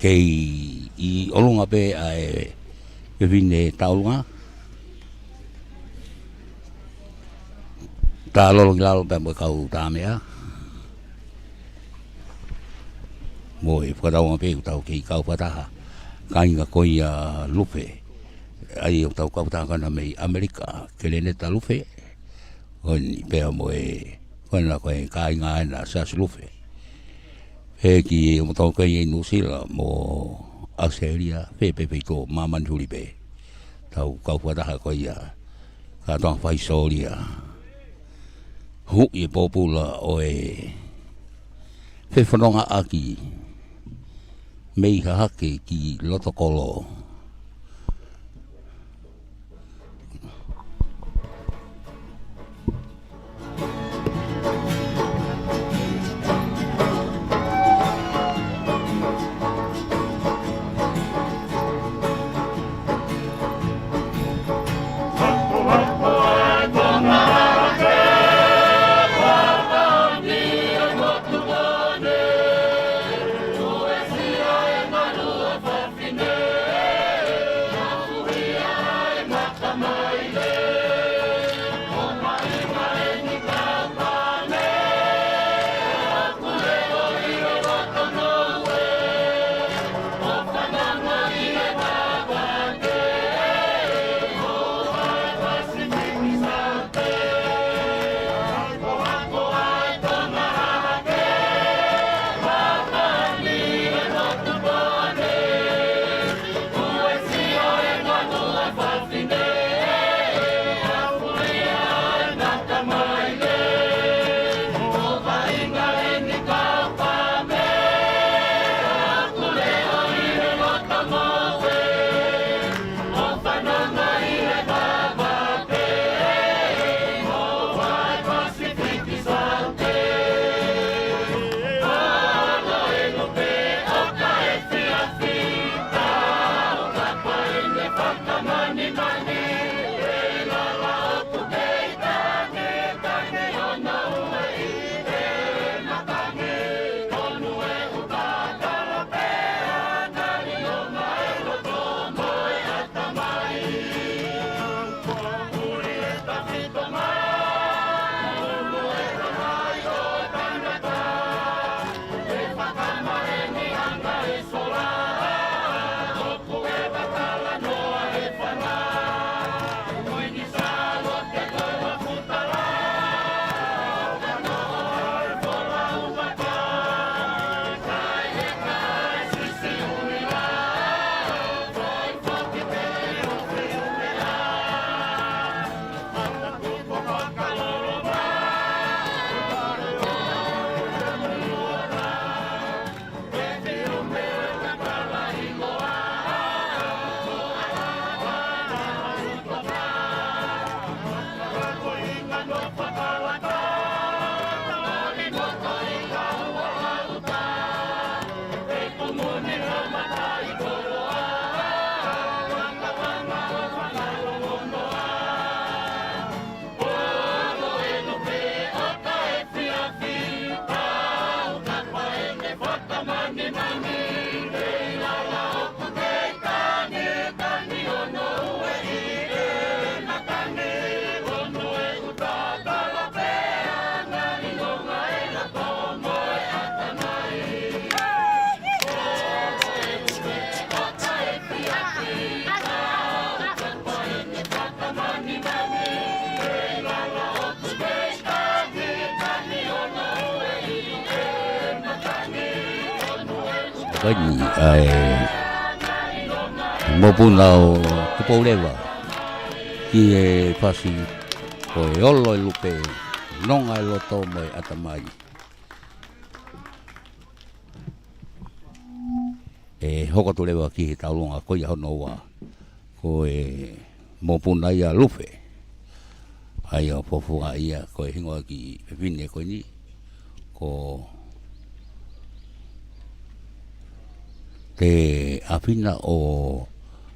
Kei ʻi ʻolunga pē ʻa e fefine tauʻolunga. Tā lolo ki lalo pea mo e kau tā meʻa. Mo e fakatauange pē ʻoku tau kei kau fakataha. Kāinga ko ia Lufe. ʻA ia ʻoku tau kau fakataha ko ena mei ʻAmelika, Keleneta Lufe. Ko eni pea mo e, ko ena ko e kāinga ena Siasi Lufe. He ki o moutolu ko ē ʻi Nuʻusila mo ʻAositelēlia, fē pē feituʻu ʻo māmani huli pē. Tau kau fakataha ko ia, kātoanga fai sōlia. Huʻi e pōpula ʻo e fefonongaʻaki mei Hahake ki Lotokolo. Ko eni, ʻa e mokopuna ʻo Tupou Leva, ki he fasi ko e Olo e Lupe, nonga e loto mo e ʻatamai. ʻE hoko atu leva ki he taulunga ko ia hono ua, ko e mokopuna ia Lupe. ʻA ia ʻoku fofonga ia ko e hingoa ki he fefine ko eni, ko Te Afina ʻo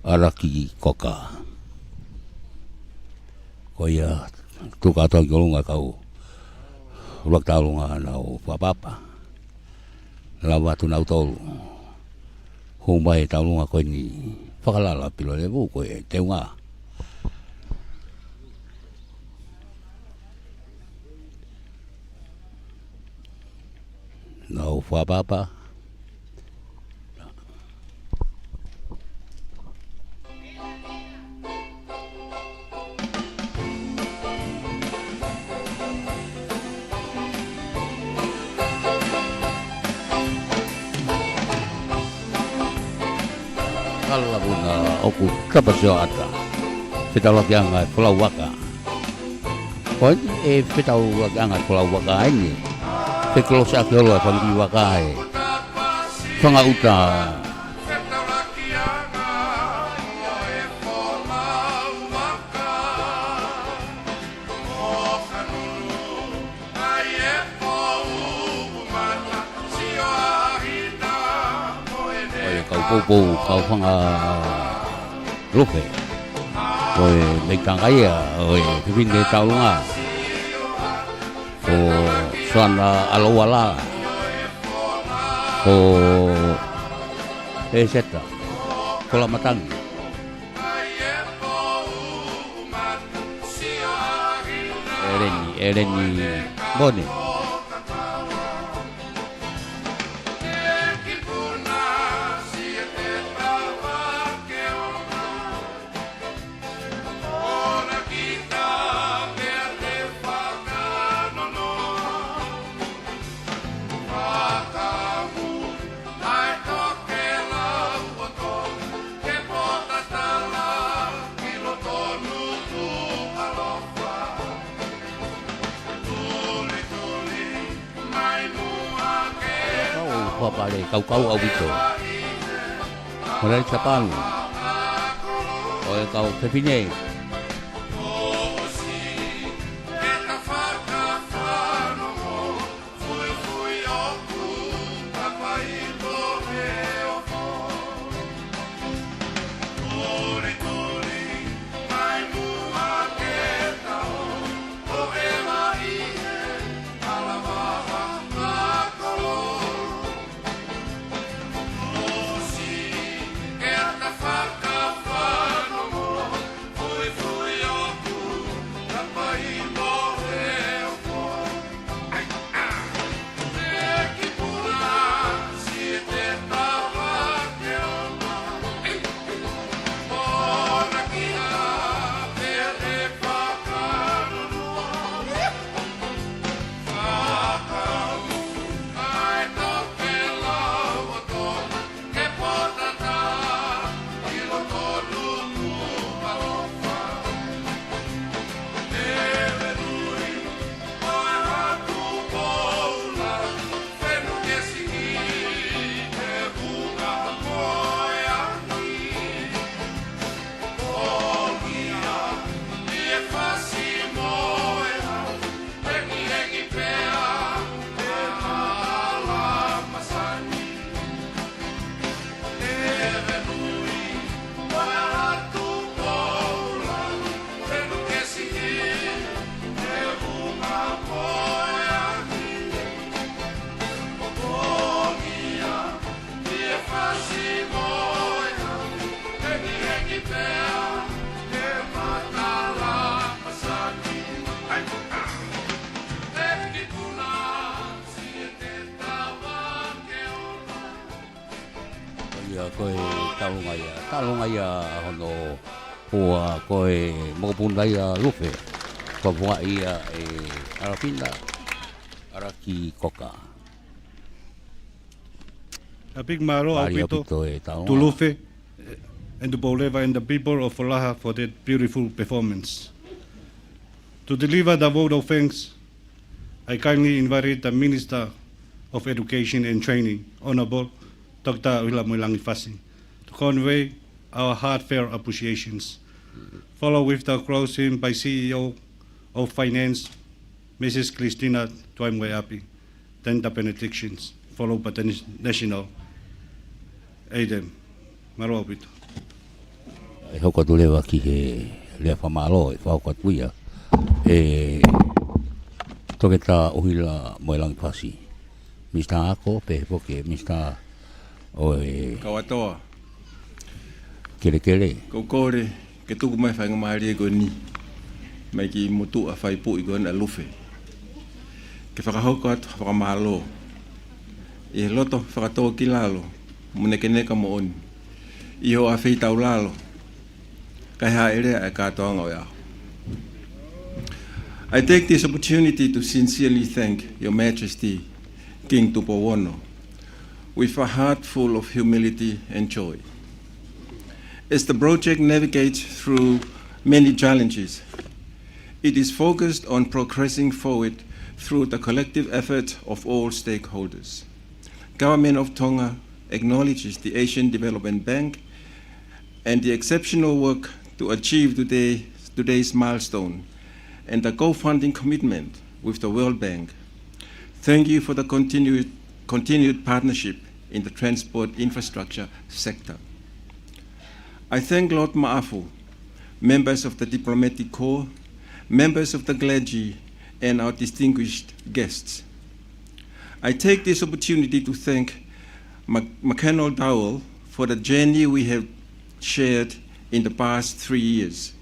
ʻAlakikoka. Ko ia tuku atu ki ʻolunga kau ʻuluaki taulunga ʻa Nau Fakaʻapaʻapa. Lava atu nautolu. Hū mai e taulunga ko eni, fakalala pilo levu ko e teunga. Nau Fakaʻapaʻapa. Kala puna ʻoku tapa sio ata. Fetaulakiʻanga e folau vaka. Ko e fetaulakiʻanga e folau vaka eni. Fekolosi ʻaki ʻolo e fanga kiʻi vaka ʻe fanga uta. ʻO e kau poupou, kau fanga Lupe. Ko e meʻi tanga ia ʻo e fefine taulunga, ko Soana ʻAlouala, ko ʻEseta Kolamatangi. ʻEleni, ʻEleni Mone. Kau fakapale, kau kau ʻaupito. Ko e lali Sapalu ʻo e kau fefine. Ia ko e taulunga ia, taulunga ia hono ua, ko e mokopuna ia Lupe. Ko e fofonga ia ʻe ʻAlafina ʻAlakikoka. A big mālō ʻaupito to Lufe and to Poleva and the people of Folaha for that beautiful performance. To deliver the vote of thanks, I kindly invited the Minister of Education and Training, Honourable Doctor ʻUhila Moelangi Fasi, to convey our heartfelt appreciations. Follow with the closing by C E O of Finance, Missus Christina Tuaimoeapi. Then the benedictions, followed by the national anthem. Mālō ʻaupito. ʻE hoko atu leva ki he lea fakamālō ʻe fakahoko atu ia ʻe Toketā ʻUhila Moelangi Fasi, Minisitā Ako, pehē foki Minisitā ʻo e Kau ʻAtoa. Kelekele. Ko u kole ke tuku mai faingamālie ko eni mai ki motuʻa faipuʻi ko ena Lufe, ke fakahoko atu fakamālō ʻi he loto fakatōkilalo mo nekeneka moʻoni ʻi hoʻo afeitaulalo kae hāʻelea e kātoanga ʻo e ʻaho. I take this opportunity to sincerely thank Your Majesty King Tupou Ono with a heart full of humility and joy. As the project navigates through many challenges, it is focused on progressing forward through the collective effort of all stakeholders. Government of Tonga acknowledges the Asian Development Bank and the exceptional work to achieve today, today's milestone and the co-funding commitment with the World Bank. Thank you for the continued, continued partnership in the transport infrastructure sector. I thank Lord Maʻafu, members of the diplomatic corps, members of the clergy, and our distinguished guests. I take this opportunity to thank Mac-, McConnell Dowell for the journey we have shared in the past three years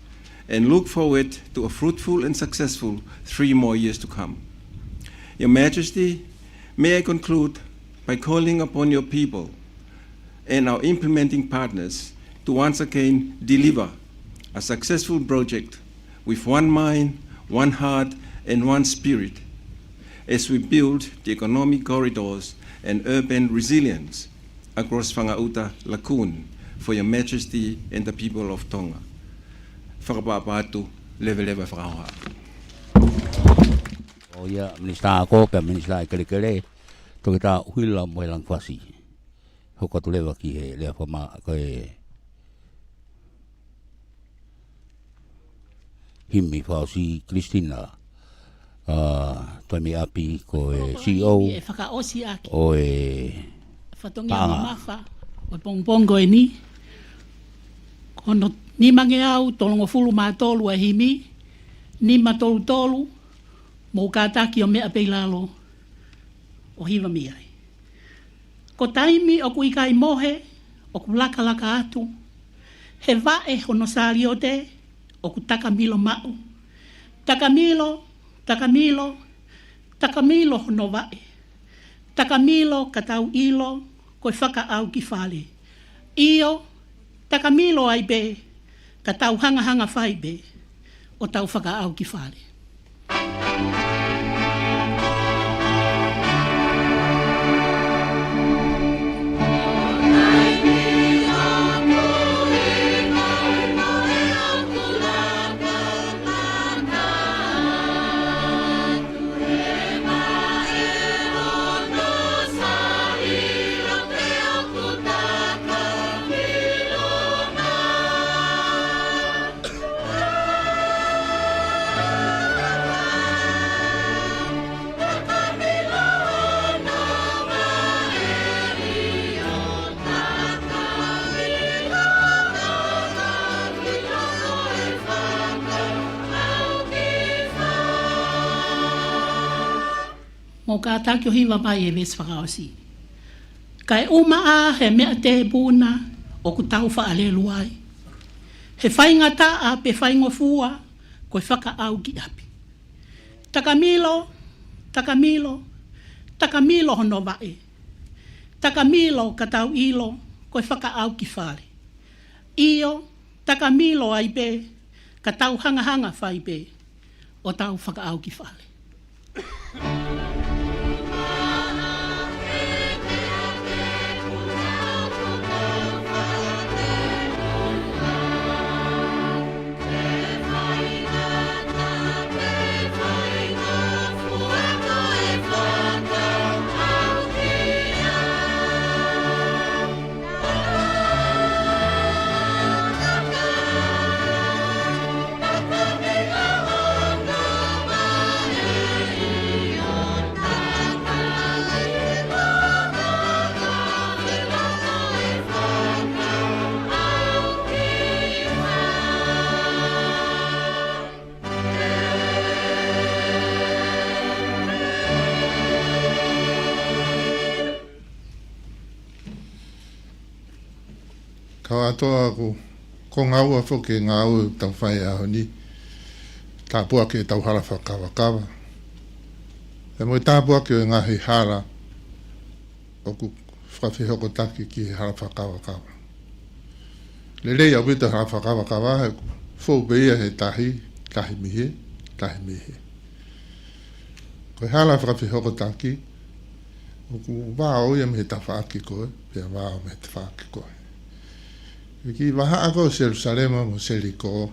and look forward to a fruitful and successful three more years to come. Your Majesty, may I conclude by calling upon your people and our implementing partners to once again deliver a successful project with one mind, one heart, and one spirit as we build the economic corridors and urban resilience across Fangaʻuta Lagoon for Your Majesty and the people of Tonga. Fakaʻapaʻapa atu, leveleva e fakahoha. ʻO ia, Minisitā Ako pea Minisitā Kelekele, Toketā ʻUhila Moelangi Fasi. Hoko atu leva ki he lea fakamā-, ko e himi fakaʻosi Christina, ʻa, Tuaimoeapi, ko e C E O ʻe fakaʻosi ʻaki ʻo e fatongia paʻanga mamafa ʻo e pongipongi ko eni. Ko hono nimangeau tolungofulu mā tolu e himi, nima tolu tolu, mou kātaki ʻo meʻa pē ʻi lalo ʻo hiva mei ai. Ko taimi ʻoku ʻikai mohe, ʻoku lakalaka atu, he vaʻe hono saliote ʻoku takamilo maʻu. Takamilo, takamilo, takamilo hono vaʻe. Takamilo ka tau ʻilo ko e fakaʻau ki fale. ʻIo, takamilo ai pē ka tau hangahanga fai pē ʻo tau fakaʻau ki fale. Mou kātaki ʻo hiva mai e veesi fakaʻosi. Kae ʻumaʻā he meʻa tēpuna ʻoku tau faʻa lelu ai, he faingataʻa pe faingofua ko e fakaʻau ki ʻapi. Takamilo, takamilo, takamilo hono vaʻe. Takamilo ka tau ʻilo ko e fakaʻau ki fale. ʻIo, takamilo ai pē ka tau hangahanga fai pē ʻo tau fakaʻau ki fale. Kau ʻAtoa, ko e konga ua foki e ngāue ʻoku tau fai he ʻaho ni, tāpuaki ʻetau hala fakakavakava. Pea mo e tāpuaki ʻo e ngaahi hala ʻoku fakafehokotaki ki he hala fakakavakava. Lelei ʻaupito e hala fakakavakava, he ʻoku fou pē ia he tahi, tahi mei hē, tahi mei hē. Ko e hala fakafehokotaki, ʻoku vao ia mei he tafaʻaki ko ē, pea vao mei he tafaʻaki ko ē. Ko e kiʻi vahaʻa ko ē ʻo Selusalema mo Seliko,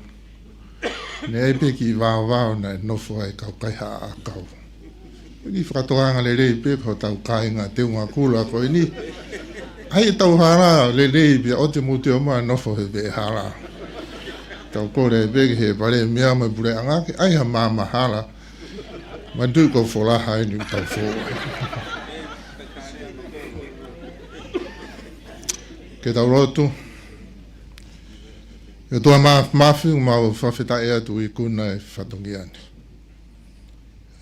naʻe ʻi ai pē e kiʻi vaovao naʻe nofo ai e kau kaihaʻa ʻakau. Ko e kiʻi fakatokanga lelei pē ki hotau kāinga teunga kula ko eni. ʻAi ʻetau hala lelei pea ʻoua te mou toe ō mai ʻo nofo he veʻe hala. Tau kole pē ki he palēmia mo e puleʻanga ke ʻai ha maama hala. Manatuʻi ko Folaha eni ʻoku tau fou ai. Ke tau lotu. ʻE ʻOtua Māfimafi, ʻoku mau fakafetaʻi atu ʻi he ikuna ʻo e fatongia ni.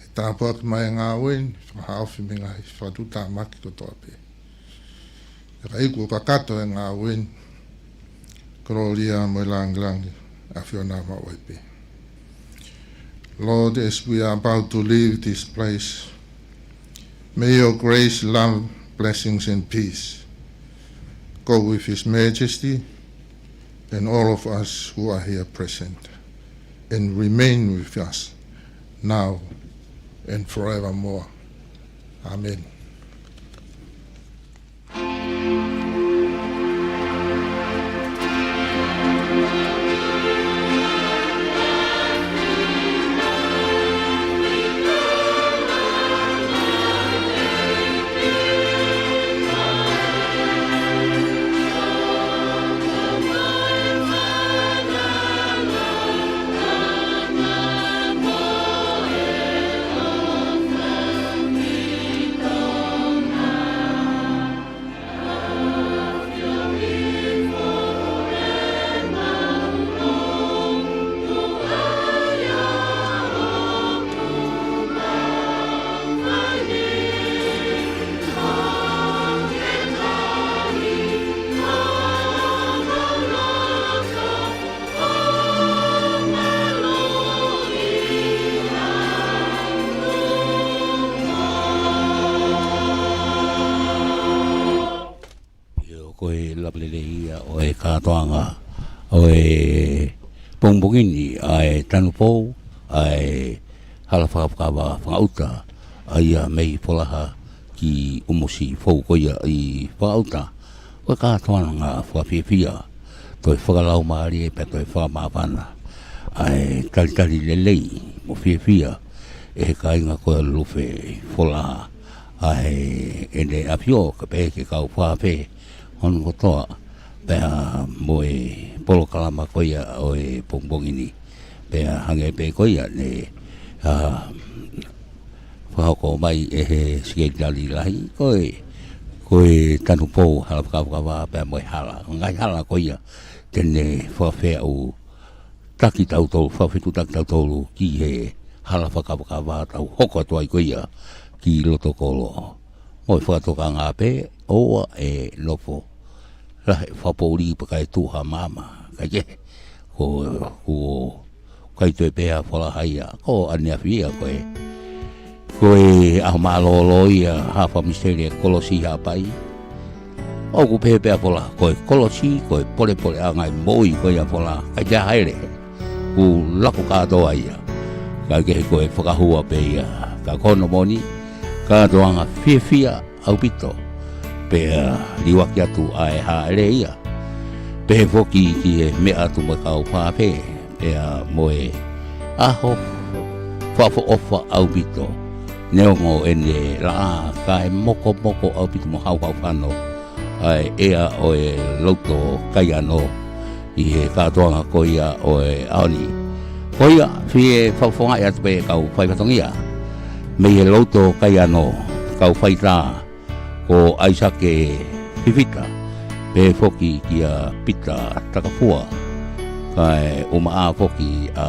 ʻE tāpuaki mai e ngāue ni, fakahaofi mei he ngaahi fakatuʻutāmaki kotoa pē. ʻE ka iku ʻo kakato e ngāue ni, kolōlia mo e lāngilangi ʻa e ʻAfiona maʻu ai pē. Lord, as we are about to leave this place, may your grace, love, blessings and peace go with His Majesty and all of us who are here present, and remain with us now and forevermore. Amen. ʻIo, ko e lave lelei ia ʻo e kātoanga ʻo e pongipongi ni ʻa e tanupou ʻa e hala fakakavakava Fakaʻuta, ʻa ia mei Folaha ki ʻUmusifoʻou ko ia ʻi Fakaʻuta. Ko e kātoanga fakafiefia, toe fakalaumālie pea toe fakamāfana ʻa e talitali lelei mo fiefia ʻe he kāinga ko ia ʻo Lufe ʻi Folaha ʻa ʻEne ʻAfio, kae pehē ki he kau fakaafe hono kotoa, pea mo e polokalama ko ia ʻo e pongipongi ni. Pea hangē pē ko ia ne, ʻa, fakahoko mai ʻe he Sekelitali Lahi, ko e, ko e tanupou hala fakakavakava pea mo e hala, ngaahi hala ko ia te ne fakafeʻao taki tautolu, fakafetuʻutaki tautolu ki he hala fakakavakava tau hoko atu ai ko ia ki loto kolo. Mo e fakatokanga pē, ʻoua ʻe nofo lahi fakapoʻuli pea ʻikai tuʻu ha maama. Kae kehe, ko, ko, ʻikai toe pehē ʻa Folaha ia ko ʻaneafi ia ko e, ko e ʻaho mālōlō ia, hā faka-Misiteli e kolosi Haʻapai. ʻOku pehē pē ʻa Folaha, ko e kolosi, ko e polepoleʻanga ʻi he moʻui ko ia ʻa Folaha, ʻikai toe hāʻele. Kuo lako kātoa ia. Kae kehe ko e fakahua pē ia. Ka ko hono moʻoni, kātoanga fiefia ʻaupito. Pea liuaki atu ʻa e hāʻele ia. Pehē foki ki he meʻa atu mo e kau fakaafe, pea mo e ʻaho fakaʻofoʻofa ʻaupito. Neongo ʻene laʻā, kae mokomoko ʻaupito mo hauhau fano ʻa e ʻea ʻo e loto Kaiano ʻi he kātoanga ko ia ʻo e ʻaho ni. Ko ia, fie fakafofongaʻi atu pē kau faifatongia mei he loto Kaiano, kau faitā, ko ʻAisake Fifita, pehē foki kia Pita Takafua, kae ʻumaʻā foki ʻa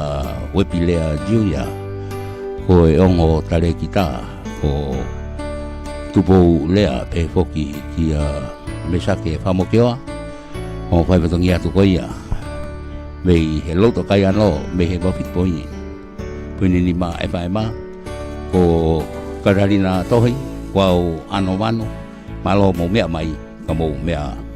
Uepilea Junior, ko e ongo talēkita, ko Tupou Lea, pehē foki kia Mesake Famokeoa, ʻOku fai fatongia atu ko ia mei he lotu ʻa Kaiano, mei he Vaufitupoi, poini nima F M, ko Katalina Tohi, ko au ʻAno Vano. Mālō hoʻomou meʻa mai, ka mou meʻa.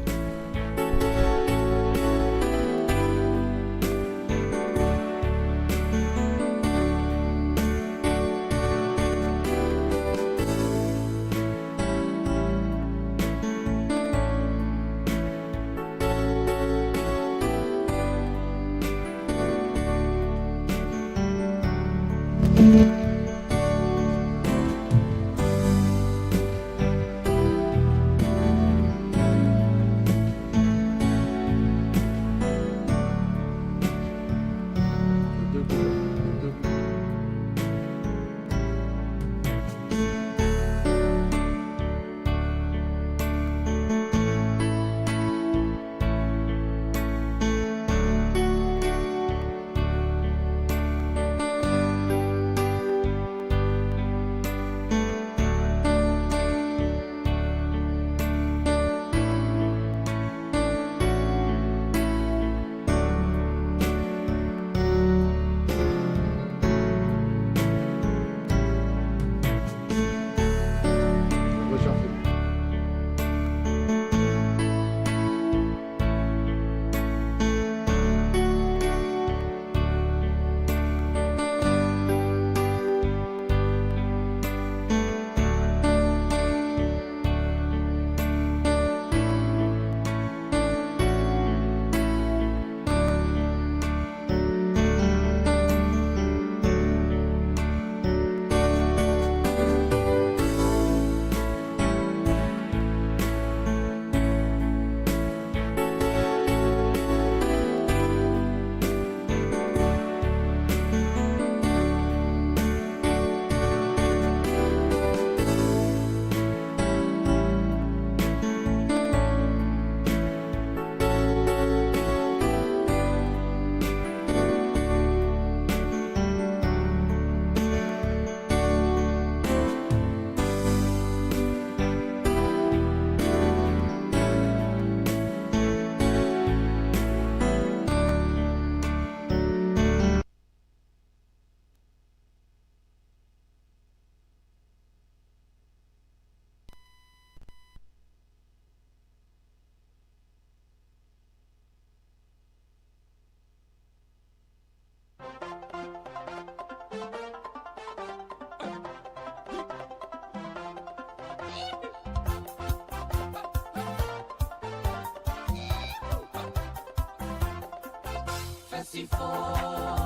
Festival.